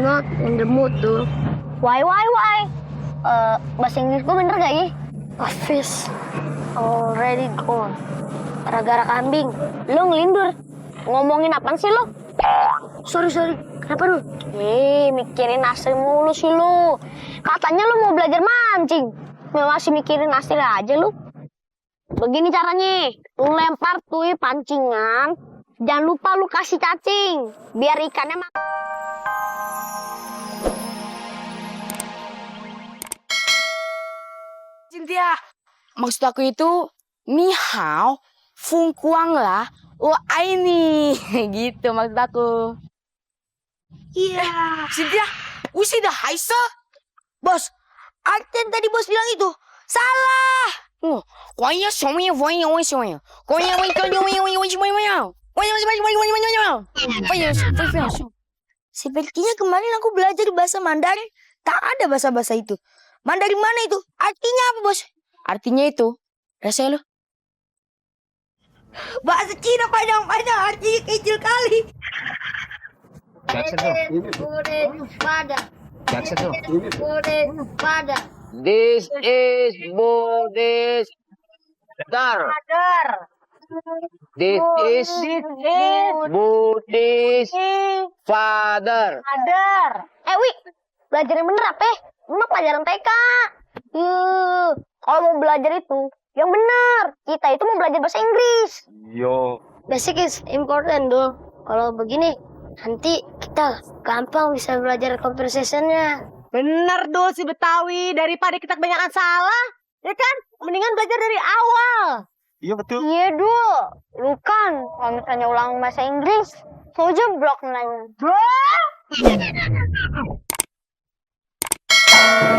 Not in the mood tuh. Why? Bahasa Inggris gue bener gak ya? Office already gone. Gara-gara kambing. Lu ngelindur. Ngomongin apaan sih lu? Sorry. Kenapa lu? Mikirin Asri mulu sih lu. Katanya lu mau belajar mancing. Masih mikirin Asri aja lu. Begini caranya. Lu lempar tuh pancingan. Jangan lupa lu kasih cacing. Biar ikannya Cynthia, maksud aku itu ni hao, fung kuang lah, ini gitu maksud aku. Iya. Cynthia, usi dah haisa. Bos, artian tadi bos bilang itu salah. Oh, kuanya semuanya. Sepertinya kemarin aku belajar bahasa Mandarin. Tak ada bahasa-bahasa itu. Mandarin mana itu? Artinya apa, bos? Artinya itu, rasanya lo. Bahasa Cina panjang artinya kecil kali. This is Buddhist. This is Buddhist father. Wi, belajar yang bener apa? Emang pelajaran TK. Kalau mau belajar itu yang bener. Kita itu mau belajar bahasa Inggris. Yo. Basic is important, doh. Kalau begini, nanti kita gampang bisa belajar conversation-nya. Bener do si Betawi, daripada kita kebanyakan salah, ya kan? Mendingan belajar dari awal. Iya betul. Iya, Du. Lu kan kalau misalnya ulang bahasa Inggris, so jeblok nanya.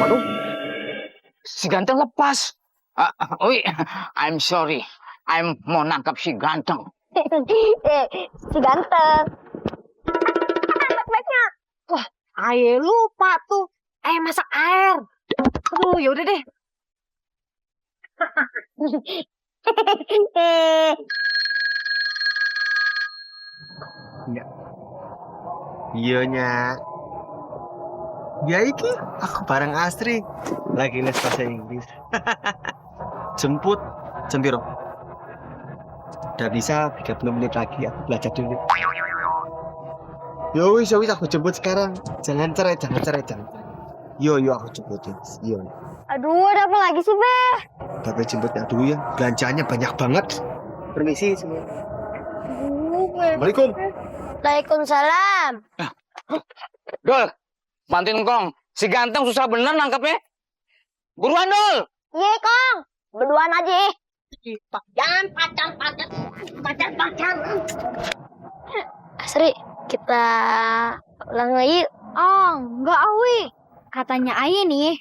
Waduh. Si ganteng lepas. I'm sorry. I'm mau nangkap si ganteng. Si ganteng. Baiknya. Wah, aye lupa tuh. Masak air. Aduh, yaudah deh. Iya nya. Ya iki aku bareng Astri lagi les bahasa Inggris. Jemput jam piro? Udah bisa 30 menit lagi aku belajar dulu. Yo wis aku jemput sekarang. Jangan cerai. Yo aku jemputin. Yo. Aduh, ada apa lagi sih, Be? Tapi jemputnya dulu ya. Belanjaannya banyak banget. Permisi semua. Assalamualaikum. Waalaikumsalam. Dol, bantuin Kong. Si ganteng susah bener nangkapnya. Buruan, Dol. Iya, Kong. Berduaan aja. Jangan pacar. Asri, kita ulang lagi. Oh, enggak, Awi. Katanya Aye nih,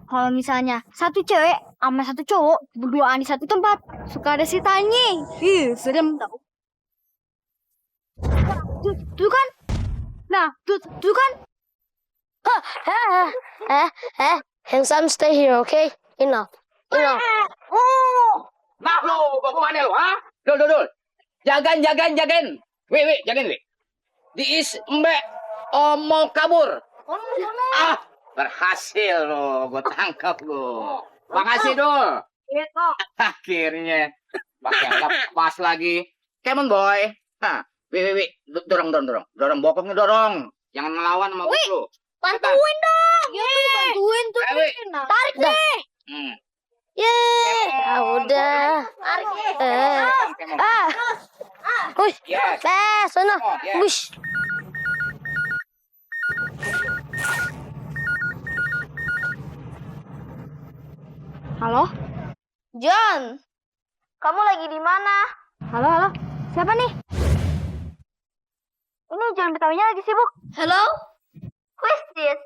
kalau misalnya satu cewek sama satu cowok berduaan di satu tempat, suka ada si tanya. Serem tau. Tuh kan? Nah, tuh kan? Handsome, stay here, okay? Enough. Nah lo, mau kemana lo, ha? Dol. Jagain. Wih, jagain, wih. Diis mbak, mau kabur. Berhasil lo, gue tangkap lo. Makasih, Dol. Iya, kok. Akhirnya. Pakai lepas lagi. Come on, boy. Hah. Wih. Dorong bokongnya dorong. Jangan ngelawan sama bos lo. Bantuin dong. Bantuin tuh. Tarik deh. Udah. Tarik deh. Wih, Yes. sana. Yes. Bush. Halo? John, kamu lagi di mana? Halo. Siapa nih? Ini John Betawinya lagi sibuk. Hello? Who is this?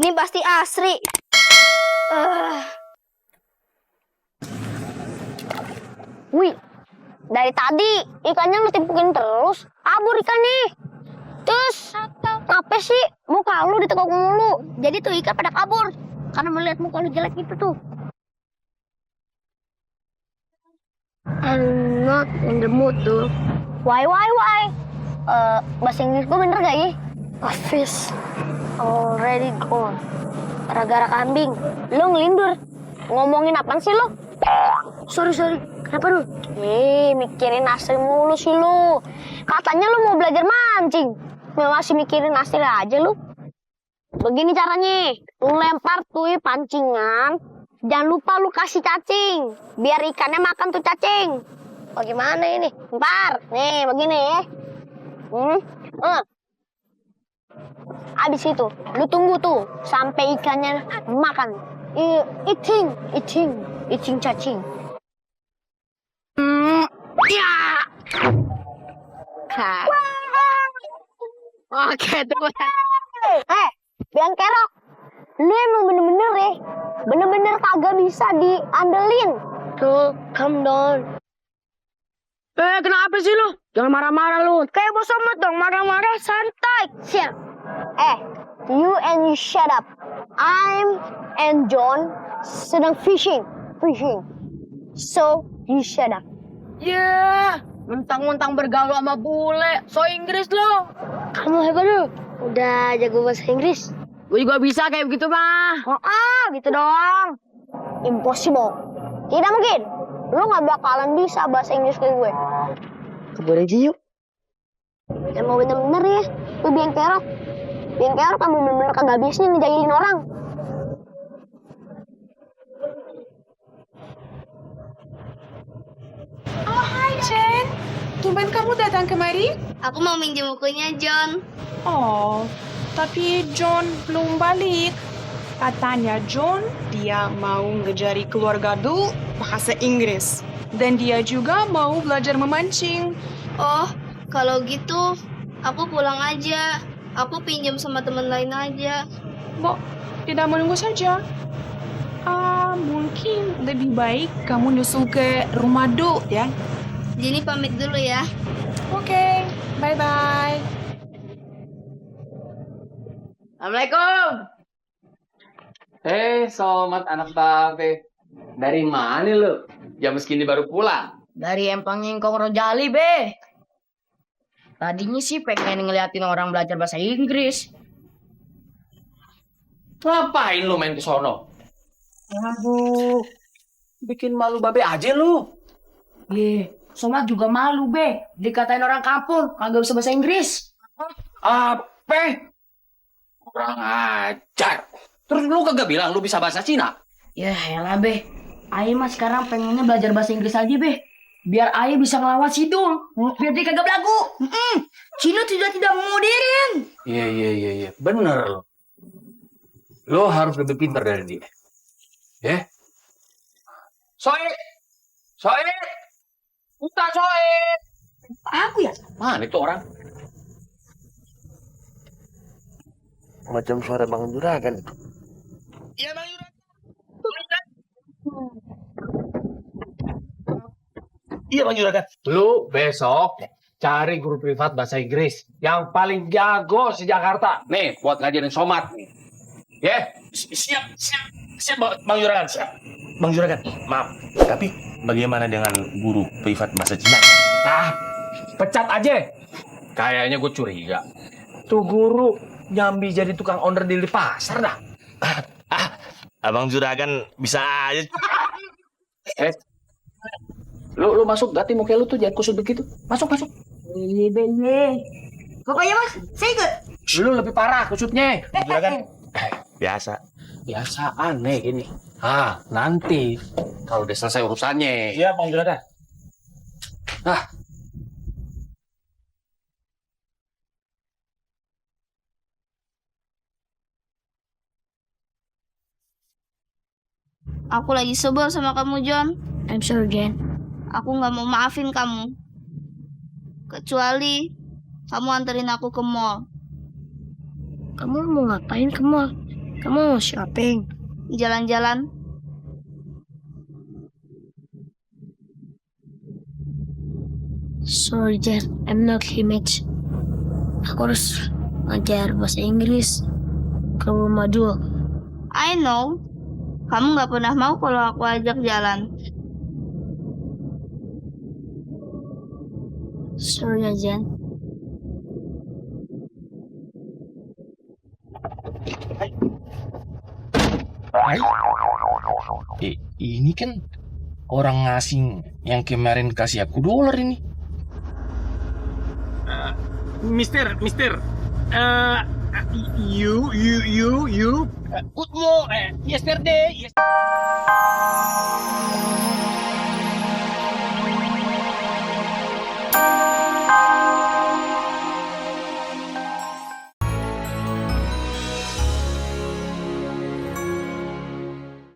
Ini pasti Asri. Wih, dari tadi ikannya lu timpukin terus. Kabur ikannya. Terus, apa sih? Muka lu ditekuk mulu. Jadi tuh ikan pada kabur. Karena melihat muka lu jelek gitu tuh. I'm not in the mood tuh. Why? Bahasa Inggris gue bener gak ya? Office already gone. Gara-gara kambing. Lu ngelindur. Ngomongin apaan sih lu? Sorry. Kenapa lu? Mikirin Astri mulu sih lu. Katanya lu mau belajar mancing. Masih mikirin Astri aja lu. Begini caranya. Lu lempar tuh pancingan. Jangan lupa lu kasih cacing. Biar ikannya makan tuh cacing. Bagaimana ini? Ntar. Nih, begini ya. Abis itu, lu tunggu tuh. Sampai ikannya makan. Eating cacing. Ya. Oke, tuh. Biang kerok. Lu emang bener-bener ya. Bener-bener kagak bisa diandelin. Tuh, calm down. Kenapa sih lu? Jangan marah-marah lu. Kayak bos amat dong, marah-marah santai. Siap. You and you shut up. I'm and John sedang fishing. So, you shut up. Ya, mentang-mentang bergaul sama bule. So Inggris lu. Kamu hebat lu. Udah jago bahasa Inggris. Gue juga bisa kayak begitu mah. Gitu dong. Impossible. Tidak mungkin. Lu gak bakalan bisa bahasa Inggris kayak gue. Boleh aja yuk. Emang bener-bener ya. Lu biang kerok. Biang kerok kamu bener-bener kagak bisa nih ngejahilin orang. Oh, hai Jen. Tumben kamu datang kemari? Aku mau minjem bukunya John. Oh, tapi John belum balik. Katanya John, dia mau ngejari keluarga dulu bahasa Inggris. Dan dia juga mau belajar memancing. Oh, kalau gitu aku pulang aja. Aku pinjam sama teman lain aja. Bo, tidak menunggu saja. Mungkin lebih baik kamu nyusul ke rumah dulu ya. Jadi pamit dulu ya. Oke, bye-bye. Assalamualaikum. Selamat anak babe. Dari mana lu? Jam segini baru pulang. Dari Empang Ngkong Rojali, be. Tadinya sih pengen ngeliatin orang belajar bahasa Inggris. Ngapain lu main ke sono? Aduh. Bikin malu babe aja lu. Somat juga malu, be. Dikatain orang kampung, kagak bisa bahasa Inggris. Apa? Kurang ajar. Terus lu kagak bilang lu bisa bahasa Cina? Ya elah, be. Ayo mah sekarang pengennya belajar bahasa Inggris aja, be. Biar Ayo bisa ngelawan Sidul. Biar dia kagak belagu. Cina tidak modern. Iya. Bener lo. Lo harus lebih pintar dari dia. Ya? Soe! Uta Soe! Aku ya? Mana itu orang? Macam suara Bang Juragan itu. Iya, Bang Juragan. Iya, Bang Juragan. Lu besok cari guru privat bahasa Inggris yang paling jago se Jakarta. Nih, buat ngajarin Somat nih. Ya? Siap, Bang Juragan, siap. Bang Juragan, maaf. Tapi bagaimana dengan guru privat bahasa Cina? Nah, pecat aja. Kayaknya gue curiga. Tuh guru nyambi jadi tukang order di pasar dah. Abang Juragan bisa aja. Lu masuk gati muka lu tuh jangan kusut begitu. Masuk. Pokoknya mas, saya ikut. Lu lebih parah kusutnya. Bang Juragan, biasa. Biasa aneh gini. Nanti kalau udah selesai urusannya. Iya, Bang Juragan. Aku lagi sebel sama kamu John. I'm sorry, Jen. Aku nggak mau maafin kamu. Kecuali kamu anterin aku ke mall. Kamu mau ngapain ke mall? Kamu mau shopping? Jalan-jalan. Sorry, Jen. I'm not image. Aku harus ngajar bahasa Inggris ke rumah dulu. I know. Kamu nggak pernah mau kalau aku ajak jalan. Sorry ya, Jen. Ini kan orang asing yang kemarin kasih aku $2 ini. Mister, you, yesterday,